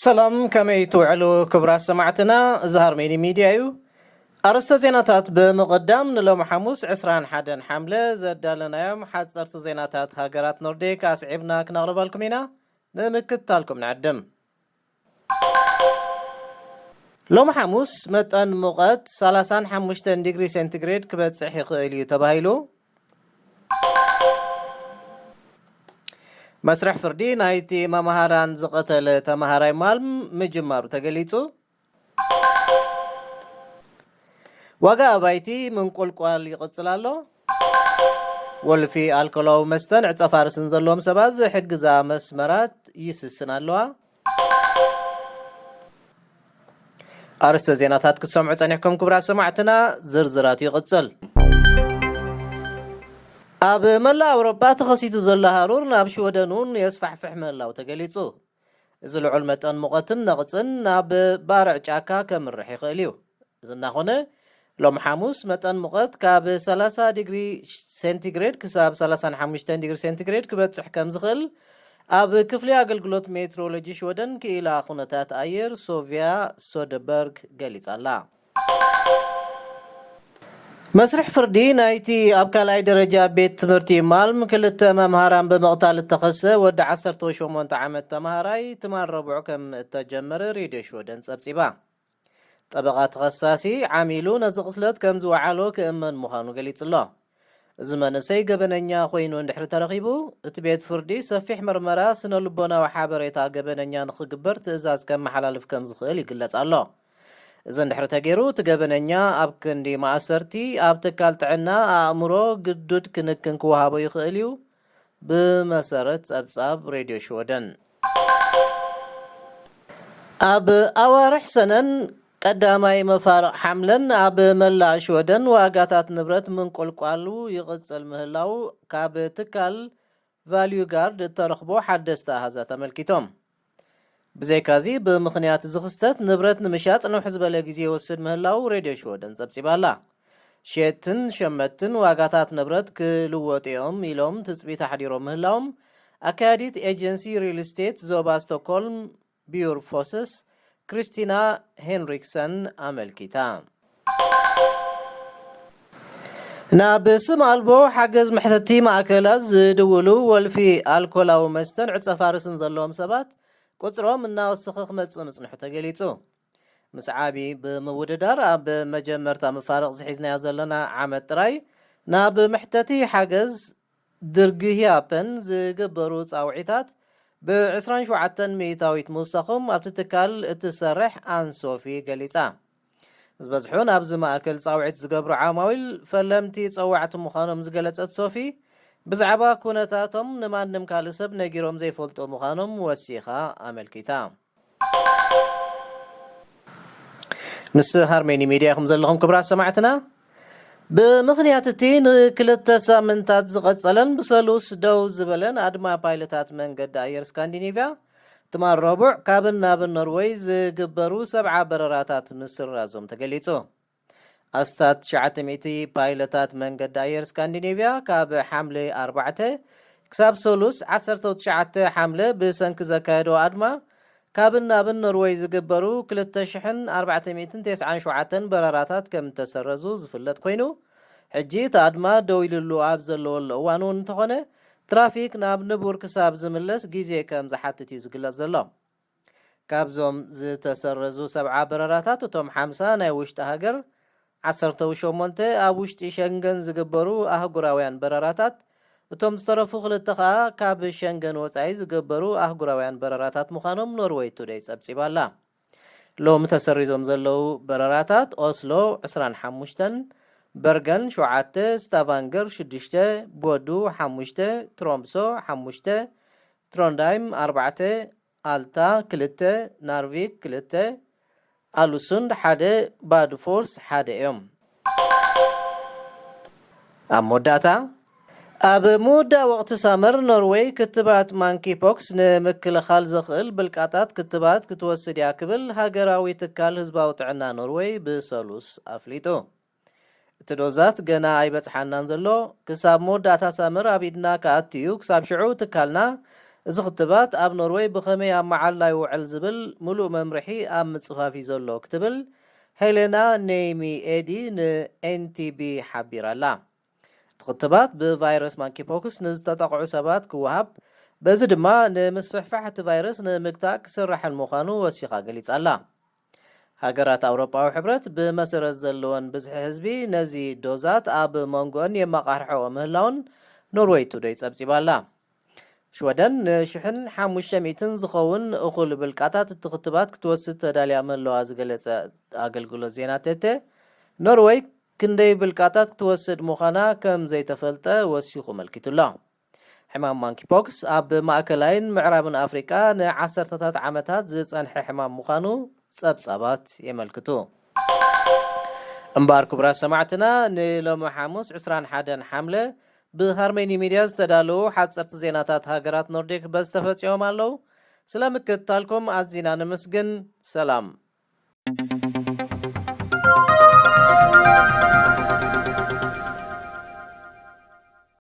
ሰላም፣ ከመይ ትውዕሉ ክቡራት ሰማዕትና? እዚ ሃርሜኒ ሚድያ እዩ። ኣርእስተ ዜናታት ብምቕዳም፣ ንሎሚ ሓሙስ ዕስራን ሓደን ሓምለ ዘዳለናዮም ሓጸርቲ ዜናታት ሃገራት ኖርዲክ ኣስዒብና ክነቕርበልኩም ኢና። ንምክትታልኩም ንዕድም። ሎሚ ሓሙስ መጠን ሙቐት ሰላሳን ሓሙሽተን ዲግሪ ሴንቲግሬድ ክበጽሕ ይኽእል እዩ ተባሂሉ። መስርሕ ፍርዲ ናይቲ መምሃራን ዝቐተለ ተመሃራይ ማልም ምጅማሩ ተገሊጹ። ዋጋ ኣባይቲ ምንቁልቋል ይቕጽል ኣሎ። ወልፊ ኣልኮላዊ መስተን ዕጸ ፋርስን ዘለዎም ሰባት ዝሕግዛ መስመራት ይስስን ኣለዋ። ኣርእስተ ዜናታት ክትሰምዑ ጸኒሕኩም ክቡራት ሰማዕትና፣ ዝርዝራቱ ይቕጽል። ኣብ መላእ ኣውሮጳ ተኸሲቱ ዘሎ ሃሩር ናብ ሽወደን እውን የስፋሕፍሕ ምህላው ተገሊጹ። እዚ ልዑል መጠን ሙቐትን ነቕጽን ናብ ባርዕ ጫካ ከምርሕ ይኽእል እዩ። እዚ እናኾነ፣ ሎም ሓሙስ መጠን ሙቐት ካብ ሰላሳ ዲግሪ ሴንቲግሬድ ክሳብ ሰላሳን ሓሙሽተን ዲግሪ ሴንቲግሬድ ክበጽሕ ከም ዝኽእል ኣብ ክፍሊ ኣገልግሎት ሜትሮሎጂ ሽወደን ክኢላ ኩነታት ኣየር ሶቪያ ሶደበርግ ገሊጻ ኣላ። መስርሕ ፍርዲ ናይቲ ኣብ ካልኣይ ደረጃ ቤት ትምህርቲ ማልም ክልተ መምሃራን ብምቕታል እተኸሰ ወዲ ዓሰርተ ሸሞንተ ዓመት ተምሃራይ ትማል ረቡዕ ከም እተጀመረ ሬድዮ ሽወደን ጸብጺባ። ጠበቓ ተኸሳሲ ዓሚሉ ነዚ ቅትለት ከም ዝወዓሎ ክእመን ምዃኑ ገሊጹ ኣሎ። እዚ መንእሰይ ገበነኛ ኮይኑ እንድሕሪ ተረኺቡ፣ እቲ ቤት ፍርዲ ሰፊሕ መርመራ ስነ ልቦናዊ ሓበሬታ ገበነኛ ንኽግበር ትእዛዝ ከመሓላልፍ ከም ዝኽእል ይግለጽ ኣሎ። እዚ እንድሕሪ ተገይሩ፣ እቲ ገበነኛ ኣብ ክንዲ ማእሰርቲ፣ ኣብ ትካል ጥዕና ኣእምሮ ግዱድ ክንክን ክወሃቦ ይኽእል እዩ፣ ብመሰረት ጸብጻብ ሬድዮ ሽወደን። ኣብ ኣዋርሕ ሰነን ቀዳማይ መፋርቕ ሓምለን ኣብ መላእ ሽወደን ዋጋታት ንብረት ምንቁልቋሉ ይቕጽል ምህላው ካብ ትካል ቫልዩ ጋርድ እተረኽቦ ሓደስቲ ኣሃዛት ኣመልኪቶም። ብዘይካዚ፣ ብምኽንያት እዚ ክስተት ንብረት ንምሻጥ ንውሕ ዝበለ ግዜ ይወስድ ምህላው ሬድዮ ሽወደን ጸብጺባ ኣላ። ሸየጥትን ሸመትትን ዋጋታት ንብረት ክልወጡ እዮም ኢሎም ትጽቢት ኣሕዲሮም ምህላዎም ኣካያዲት ኤጀንሲ ሪል ስቴት ዞባ ስቶክሆልም ቢዩር ፎስስ ክሪስቲና ሄንሪክሰን ኣመልኪታ። ናብ ስም ኣልቦ ሓገዝ መሕተቲ ማእከላት ዝድውሉ ወልፊ ኣልኮላዊ መስተን ዕጸ ፋርስን ዘለዎም ሰባት ቁጽሮም እናወሰኸ ክመጽእ ምጽንሑ ተገሊጹ። ምስ ዓቢ ብምውድዳር ኣብ መጀመርታ መፋርቕ ዝሒዝናዮ ዘለና ዓመት ጥራይ ናብ መሕተቲ ሓገዝ ድርግህያፐን ዝግበሩ ጻውዒታት ብ ዕስራን ሸውዓተን ሚእታዊት ምውሳኾም ኣብቲ ትካል እትሰርሕ ኣንሶፊ ገሊጻ። ዝበዝሑ ናብዚ ማእከል ጻውዒት ዝገብሩ ዓማዊል ፈለምቲ ጸዋዕቲ ምዃኖም ዝገለጸት ሶፊ፣ ብዛዕባ ኩነታቶም ንማንም ካልእ ሰብ ነጊሮም ዘይፈልጡ ምዃኖም ወሲኻ ኣመልኪታ። ምስ ሃርሜኒ ሚድያ ኢኹም ዘለኹም ክቡራት ሰማዕትና። ብምኽንያት እቲ ንክልተ ሳምንታት ዝቐጸለን ብሰሉስ ደው ዝበለን ኣድማ ፓይለታት መንገዲ ኣየር ስካንዲኔቭያ፣ ትማል ረቡዕ ካብን ናብን ኖርወይ ዝግበሩ ሰብዓ በረራታት ምስራዞም ተገሊጹ። ኣስታት ትሽዓተ ሚእቲ ፓይለታት መንገዲ ኣየር ስካንዲኔቭያ ካብ ሓምለ ኣርባዕተ ክሳብ ሰሉስ ዓሰርተ ትሽዓተ ሓምለ ብሰንኪ ዘካየዶ ኣድማ፣ ካብን ናብን ኖርወይ ዝግበሩ ክልተ ሽሕን ኣርባዕተ ሚእትን ተስዓን ሸውዓተን በረራታት ከም እተሰረዙ ዝፍለጥ ኮይኑ፣ ሕጂ እቲ ኣድማ ደው ኢሉሉ ኣብ ዘለወሉ እዋን እውን እንተኾነ፣ ትራፊክ ናብ ንቡር ክሳብ ዝምለስ ግዜ ከም ዝሓትት እዩ ዝግለጽ ዘሎ። ካብዞም ዝተሰረዙ ሰብዓ በረራታት፣ እቶም ሓምሳ ናይ ውሽጢ ሃገር፣ ዓሰርተ ሸሞንተ ኣብ ውሽጢ ሸንገን ዝግበሩ ኣህጉራውያን በረራታት፣ እቶም ዝተረፉ ክልተ ከኣ ካብ ሸንገን ወጻኢ ዝግበሩ ኣህጉራውያን በረራታት ምዃኖም ኖርወይ ቱደይ ጸብጺባ ኣላ። ሎሚ ተሰሪዞም ዘለዉ በረራታት ኦስሎ ዕስራን ሓሙሽተን፣ በርገን ሸውዓተ፣ ስታቫንገር ሽዱሽተ፣ ቦዱ ሓሙሽተ፣ ትሮምሶ ሓሙሽተ፣ ትሮንዳይም ኣርባዕተ፣ ኣልታ ክልተ፣ ናርቪክ ክልተ፣ ኣሉሱንድ ሓደ፣ ባድፎርስ ሓደ እዮም። ኣብ መወዳእታ፣ ኣብ ምውዳእ ወቕቲ ሳመር ኖርወይ ክትባት ማንኪ ፖክስ ንምክልኻል ዘኽእል ብልቃጣት ክትባት ክትወስድ እያ ክብል ሃገራዊ ትካል ህዝባዊ ጥዕና ኖርወይ ብሰሉስ ኣፍሊጡ። እቲ ዶዛት ገና ኣይበጽሓናን ዘሎ፣ ክሳብ መወዳእታ ሳመር ኣብ ኢድና ክኣቱ እዩ፣ ክሳብ ሽዑ ትካልና እዚ ክትባት ኣብ ኖርወይ ብኸመይ ኣብ መዓላ ይውዕል ዝብል ምሉእ መምርሒ ኣብ ምጽፋፍ እዩ ዘሎ ክትብል ሄሌና ኔይሚ ኤዲ ን ኤን ቲ ቢ ሓቢራ ኣላ። እቲ ክትባት ብቫይረስ ማንኪፖክስ ንዝተጠቕዑ ሰባት ክወሃብ፣ በዚ ድማ ንምስፍሕፋሕ እቲ ቫይረስ ንምግታእ ክስራሕን ምዃኑ ወሲኻ ገሊጻ ኣላ። ሃገራት ኣውሮጳዊ ሕብረት ብመሰረት ዘለወን ብዝሒ ህዝቢ ነዚ ዶዛት ኣብ መንጎአን የመቓርሕኦ ምህላውን ኖርወይ ቱደይ ጸብጺባ ኣላ። ሽወደን ንሽሕን ሓሙሽተ ሚእትን ዝኸውን እኹል ብልቃታት እቲ ክትባት ክትወስድ ተዳልያ ምህላዋ ዝገለጸ ኣገልግሎት ዜና ቴቴ፣ ኖርወይ ክንደይ ብልቃታት ክትወስድ ምዃና ከም ዘይተፈልጠ ወሲኹ መልኪቱ ኣሎ። ሕማም ማንኪፖክስ ኣብ ማእከላይን ምዕራብን ኣፍሪቃ ንዓሰርተታት ዓመታት ዝጸንሐ ሕማም ምዃኑ ጸብጻባት የመልክቱ። እምበኣር ክቡራት ሰማዕትና፣ ንሎሚ ሓሙስ ዕስራን ሓደን ሓምለ ብሃርመኒ ሚድያ ዝተዳለዉ ሓጸርቲ ዜናታት ሃገራት ኖርዲክ በዚ ተፈጺሞም ኣለዉ። ስለ ምክትታልኩም ኣዚና ንምስግን። ሰላም።